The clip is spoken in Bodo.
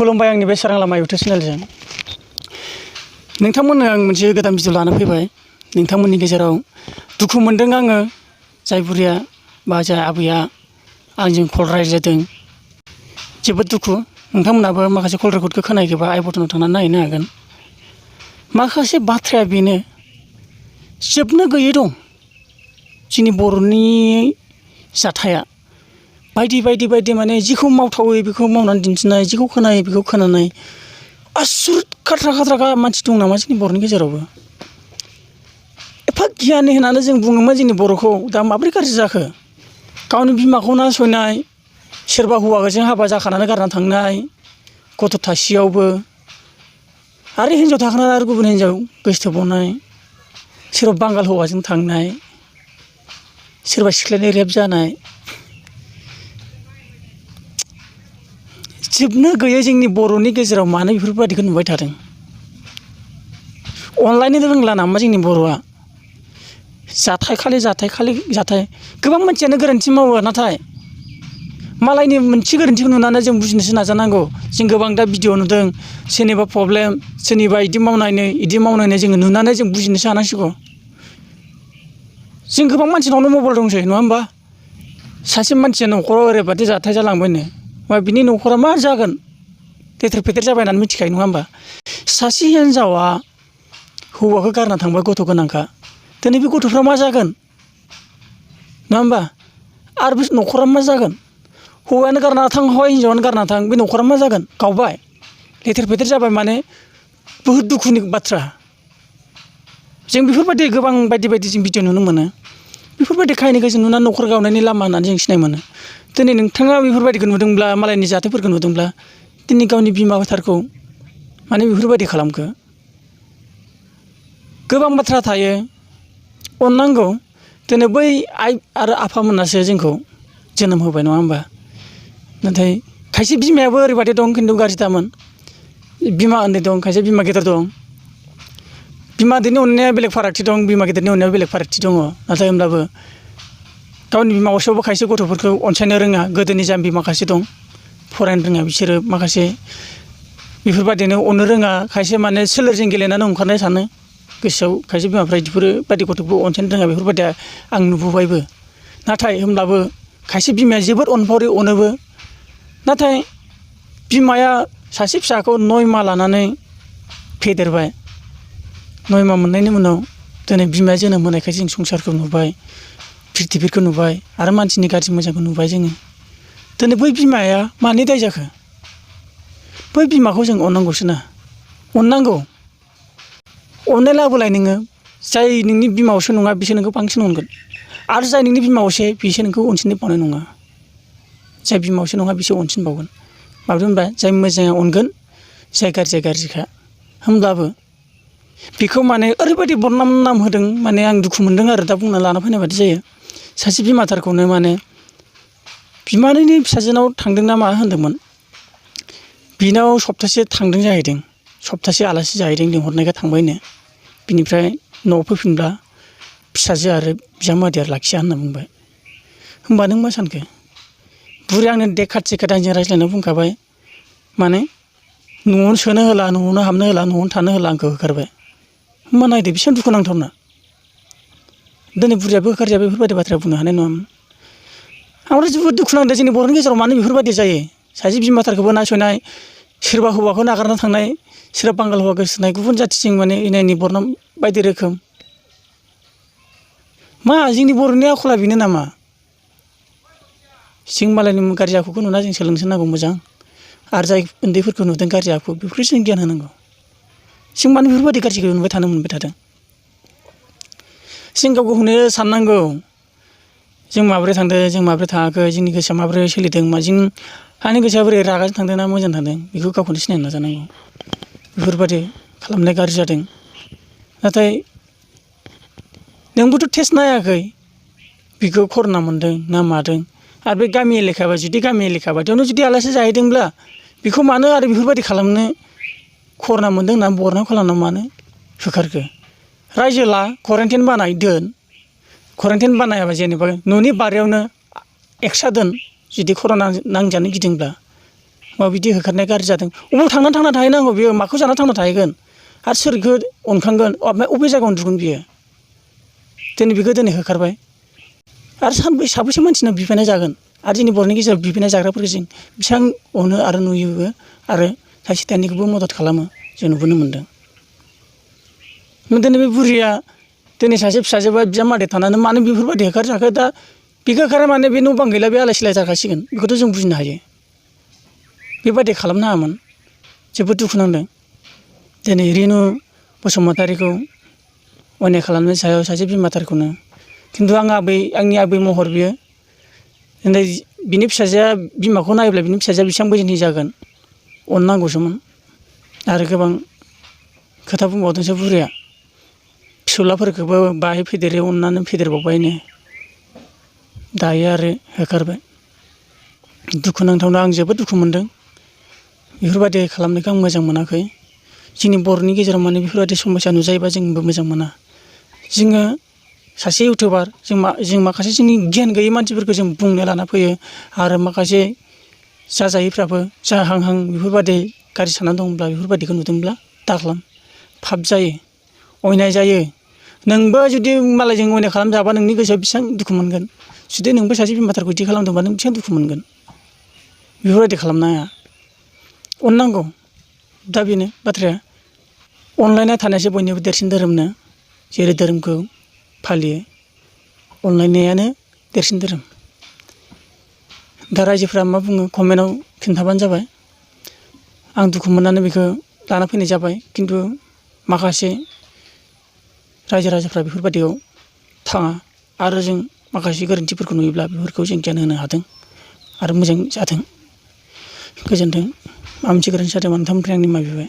खुलुमबाय आंनि बे स्वrang लामा इउटुब चेनेलजों नोंथांमोननो आं मोनसे गोदान भिडिअ लाना फैबाय। नोंथांमोननि गेजेराव दुखु मोनदों आङो जाय बुरिया बा जाय आबैया आंजों कल रायज्लायदों जोबोद दुखु। नोंथांमोनाबो माखासे कल रेकर्डखौ खोनायाखैबा आइ बटनाव थांनानै नायहैनो हागोन। माखासे बाथ्राया बेनो जोबनो गैयै दं जोंनि बर'नि जाथाया बायदि माने जिखौ मावथावै बेखौ मावनानै दिन्थिनाय, जिखौ खोनायो बेखौ खोनानाय आसुरित खाथ्रा मानसि दं नामा जोंनि बर'नि गेजेरावबो। एफा गियानि होननानै जों बुङोमोन जोंनि बर'खौ, दा माबोरै गाज्रि जाखो? गावनि बिमाखौ नासयनाय, सोरबा हौवाजों हाबा जाखानानै गारनानै थांनाय, गथ' थासेयावबो आरो हिनजाव थाखानानै आरो गुबुन हिनजाव गोसोथोबावनाय, सोरबा बांगाल हौवाजों थांनाय, सोरबा सिख्लानि रेप जानाय, जोबनो गैयै जोंनि बर'नि गेजेराव मानो बेफोरबायदिखौ नुबाय थादों? अनलायनो रोंला नामा जोंनि बर'आ? जाथाय गोबां मानसियानो गोरोन्थि मावो, नाथाय मालायनि मोनसे गोरोन्थिखौ नुनानै जों बुजिनोसो नाजानांगौ। जों गोबां दा भिडिअ नुदों, सोरनिबा प्रब्लेम, सोरनिबा इदि मावनायनो जोङो नुनानै जों बुजिनोसो हानांसिगौ। जों गोबां मानसिनावनो मबाइल दंसै, नङा होमबा? सासे मानसिया न'खराव ओरैबादि जाथाय जालांबायनो, मा बिनि न'खरा मा जागोन? लेथेर फेथेर जाबाय होननानै मिथिखायो, नङा होमबा? सासे हिनजावा हौवाखौ गारना थांबाय, गथ' गोनांखा, दिनै बे गथ'फ्रा मा जागोन? नङा होमबा? आरो बे न'खरा मा जागोन? हौवायानो गारना थां, हिनजावानो गारना थां, बे न'खरा मा जागोन? गावबाय, लेथेर फेथेर जाबाय, माने बहुद दुखुनि बाथ्रा। जों बेफोरबायदि गोबां बायदि जों भिडिअ नुनो मोनो। बेफोरबायदि काहिनिखौ जों नुनानै न'खर गावनायनि लामा होननानै जों सिनाय मोनो। दिनै नोंथाङा बेफोरबायदिखौ नुदोंब्ला, मालायनि जाथायफोरखौ नुदोंब्ला, दिनै गावनि बिमा गोथारखौ माने बेफोरबायदि खालामखो? गोबां बाथ्रा थायो, अननांगौ। दिनै बै आइ आरो आफामोनासो जोंखौ जोनोम होबाय, नङा होमबा? नाथाय खायसे बिमायाबो ओरैबायदि दं, खिन्थु गाज्रिथारमोन। बिमा उन्दै दं, खायसे बिमा गेदेर दं। बिमा उन्दैनि अननाया बेलेग फारागथि दं, बिमा गेदेरनि अननायाव बेलेग फारागथि दङ। नाथाय होमब्लाबो गावनि बिमा असेयावबो खायसे गथ'फोरखौ अनसायनो रोङा। गोदोनि जाम्बि माखासे दं, फरायनो रोङा, बिसोरो माखासे बेफोरबायदिनो अननो रोङा। खायसे माने सोलेरजों गेलेनानै ओंखारनाय सानो गोसोआव। खायसे बिमाफ्रा बेफोरबायदि गथ'खौ अनसायनो रोङा, बेफोरबायदिया आं नुबोबायबो। नाथाय होमब्लाबो खायसे बिमाया जोबोद अनफावरि, अनोबो। नाथाय बिमाया सासे फिसाखौ 9 माह लानानै फेदेरबाय। 9 माह मोननायनि उनाव दिनै बिमाया जोनोम होनायखाय जों संसारखौ नुबाय, प्रिथिबिखौ नुबाय, आरो मानसिनि गाज्रि मोजांखौ नुबाय जोङो। दिनै बै बिमाया मानि दाय जाखो? बै बिमाखौ जों अननांगौसो ना, अननांगौ। अननाय लाबोलाय नोङो। जाय नोंनि बिमा असे नङा, बिसोर नोंखौ बांसिन अनगोन। आरो जाय नोंनि बिमा असे, बिसोर नोंखौ अनसिनबावनाय नङा। जाय बिमा असे नङा, बिसोर अनसिनबावगोन। मानो होनबा जाय मोजाङा अनगोन, जाय गाज्रिया गाज्रिखा। होमब्लाबो बेखौ माने ओरैबायदि बदनाम नाम होदों, माने आं दुखु मोनदों आरो दा बुंना लाना फैनाय बादि जायो। सासे बिमाथारखौनो माने बिमानैनि फिसाजोनाव थांदोंना मा होनदोंमोन, बिनाव सप्तासे थांदों जाहैदों। सप्तासे आलासि जाहैदों, लिंहरनायखाय थांबायनो। बिनिफ्राय न'आव फैफिनब्ला फिसाजो आरो बिजामादैया लाखिया होनना बुंबाय। होमबा नों मा सानखो? बुरैया आंनो देख खाथि आंजों रायज्लायना बुंखाबाय, माने न'आवनो सोनो होला, न'आवनो हाबनो होला, न'आवनो थानो होला, आंखौ होखारबाय। होमबा नायदो बेसेबां दुखु नांथावना। दिनै बुरैयाबो होखारजाया, बेफोरबायदि बाथ्रा बुंनो हानाय नङामोन। आंबो जोबोद दुखु नांदों, जोंनि बर'नि गेजेराव मानो बेफोरबायदि जायो? सासे बिमाथारखौबो नासयनाय, सोरबा हौवाखौ नागारना थांनाय, सोरबा बांगाल हौवा गोसोथोनाय, गुबुन जाथिजों माने एना एनि बदनाम बायदि रोखोम। मा जोंनि बर'नि आखला बेनो नामा? जों मालायनि गाज्रि आखुखौ नुना जों सोलोंनो नांगौ मोजां। आरो जाय उन्दैफोरखौ नुदों गाज्रि आखु, बेफोरखौ जों गियान होनांगौ। जों मानो बेफोरबायदि गाज्रिखौ नुबाय थानो मोनबाय थादों? जों गाव गावखौनो साननांगौ, जों माबोरै थांदों, जों माबोरै थाङाखै, जोंनि गोसोआ माबोरै सोलिदों, आंनि गोसोआ बोरै रागाजों थांदों ना मोजां थांदों, बेखौ गावखौनो सिनायनो नाजानांगौ। बेफोरबायदि खालामनाया गाज्रि जादों। नाथाय नोंबोथ' टेस्ट नायाखै, बेखौ कर'ना मोन्दों ना मादों। आरो बे गामि एलेखा जुदि गामि एलेखा बायदियावनो जुदि आलासि जाहैदोंब्ला, बेखौ मानो आरो बेफोरबायदि खालामनो, कर'ना मोन्दों होननानै बरनाम खालामनो मानो होखारखो रायजोला क्वारेन्टाइन बानाय दोन क्वारेन्टाइन बानायाबा जेनेबा न'नि बारियावनो एक्सट्रा दोन जुदि कर'ना नांजानो गिदोंब्ला मा बिदि होखारनाया गाज्रि जादों अबाव थांना थाहैनांगौ बियो माखौ जाना थांना थाहैगोन आरो सोरखौ अनखांगोन ओमफ्राय अबे जायगायाव उन्दुगोन बियो दिनै बेखौ दिनै होखारबाय आरो साबैसे मानसिनाव बिफायना जागोन आरो जोंनि बर'नि गेजेराव बिफायना जाग्राफोरखौ जों बेसेबां अनो आरो नुयोबो आरो थाइसे थाइनैखौबो मदद खालामो जों नुबोनो मोन्दों दिनै बे बुरिया दिनै सासे फिसाजो बा बिजामादै थानानै मानो बेफोरबायदि होखारजाखो दा बेखौ होखारा माने बे न' बां गैला बे आलाय सिलाय जाखासिगोन बेखौथ' जों बुजिनो हायो बेबायदि खालामनाङामोन जोबोद दुखु नांदों दिनै रेनु बसुमतारीखौ अयनाय खालामनायनि सायाव सासे बिमाथारखौनो खिन्थु आंनि आबै महर बियो दिनै बिनि फिसाजोआ बिमाखौ नायोब्ला बिनि फिसाजोआ बेसेबां बोजोंनि जागोन अननांगौसोमोन आरो गोबां खोथा बुंबावदोंसो बुरैया फिसौलाफोरखौबो बाहाय फेदेरै अननानै फेदेरबावबायनो दायो आरो होखारबाय दुखु नांथावना आं जोबोद दुखु मोनदों बेफोरबायदि खालामनायखौ आं मोजां मोनाखै जोंनि बर'नि गेजेराव माने बेफोरबायदि समस्या नुजायोबा जोंबो मोजां मोना जोङो सासे इउटुबार जों माखासे जोंनि गियान गैयै मानसिफोरखौ जों बुंनो लाना फैयो आरो माखासे जाजायैफ्राबो जाहांहां बेफोरबायदि गाज्रि साननानै दंब्ला बेफोरबायदिखौ नुदोंब्ला दाखालाम पाप जायो अयनाय जायो नोंबो जुदि मालायजों अयनाय खालामजाबा नोंनि गोसोआव बेसेबां दुखु मोनगोन जुदि नोंबो सासे बिमाथारखौ बिदि खालामदोंबा नों बेसेबां दुखु मोनगोन बेफोरबायदि खालामनाङा अननांगौ दा बेनो बाथ्राया अनलायना थानायासो बयनिबो देरसिन धोरोमनो जेरै धोरोमखौ फालियो अनलायनायानो देरसिन धोरोम दा रायजोफ्रा मा बुङो कमेन्टआव खिन्थाबानो जाबाय आं दुखु मोननानै बेखौ लाना फैनाय जाबाय खिन्थु माखासे रायजो राजाफ्रा बेफोरबायदियाव थाङा आरो जों माखासे गोरोन्थिफोरखौ नुयोब्ला बेफोरखौ जों गियान होनो हादों आरो मोजां जादों गोजोन्थों माबा मोनसे गोरोन्थि जादोंबा नोंथांमोननिफ्राय आं निमाहा बिबाय